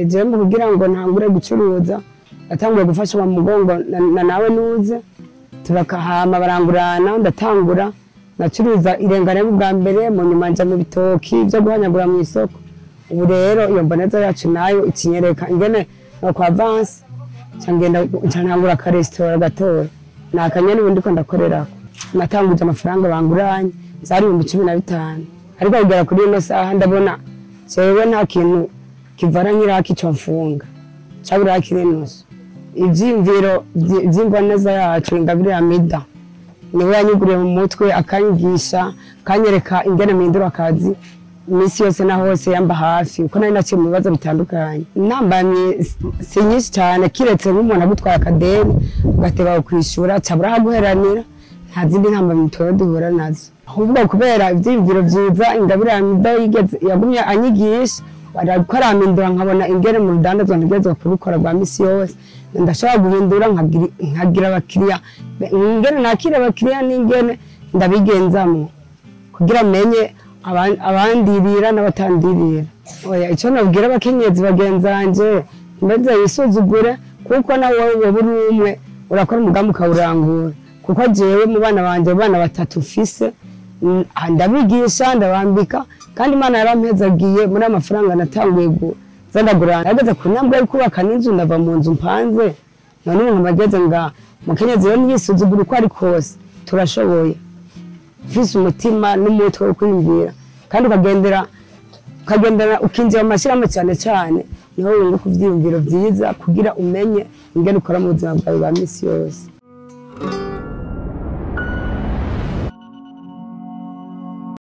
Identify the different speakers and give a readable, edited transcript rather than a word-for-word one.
Speaker 1: Jewe mu kugira ngo ntangure gucuruza, natanguye gufasha mu mugongo na nawe nuze turakahama barangurana, ndatangura nacuruza irengane bwa mbere, mu nyuma nja mu bitoki byo guhanyagura mu isoko. Ubu rero iyo mboneza yacu nayo ikinyereka ingene no kwa avance ngenda ntangura aka restaurant gatoya, ni akanyene ubu ndiko ndakorerako. Natanguje amafaranga banguranye zari 15,000, ariko kugera kuri ino saha ndabona jewe nta kintu kivara nk'iraki ico mfunga cabura kiri nusu. Ivyiyumviro vy'imboneza yacu Ingabire Amida niwe yanyuguriye mu mutwe, akanyigisha, akanyereka ingene mpindura akazi iminsi yose na hose, yamba hafi uko nari naciye mu bibazo bitandukanye. Intambamyi si nyinshi cyane, kiretse nk'umuntu agutwaye akadeni ugateba kwishura cabura ahaguheranira, nta zindi ntambamyi tuba duhura nazo. Ahubwo kubera ivyiyumviro vyiza Ingabire Amida yagumye anyigisha, ariko arampindura nkabona ingene mu rudandazwa ntegerezwa kubikora rwa misi yose. Ndashobora guhindura nkagira abakiriya, ingene nakira abakiriya n'ingene ndabigenzamwo kugira menye abandirira n'abatandirira. Oya, icyo nabwira abakenyezi bagenzanje, mbeze yisuzugure, kuko nawe wowe uri umwe urakora umugambi ukawurangura. Kuko jewe mu bana banje, bana batatu mfise, ndabigisha, ndabambika, kandi Imana yarampezagiye muri amafaranga natanguye kuza ndagura. Nageze ku ntambwe yo kubaka n'inzu, ndava mu nzu mpanze, none ubu nkaba nga mukenyezi rero ntiyisuzugure uko ari kose, turashoboye. Ufise umutima n'umutwe wo kwiyumvira kandi ukagendera ukinjira mu mashyirahamwe cyane cyane, niho wunguka ivyiyumviro vyiza kugira umenye ingene ukora mu buzima bwawe bwa misi yose.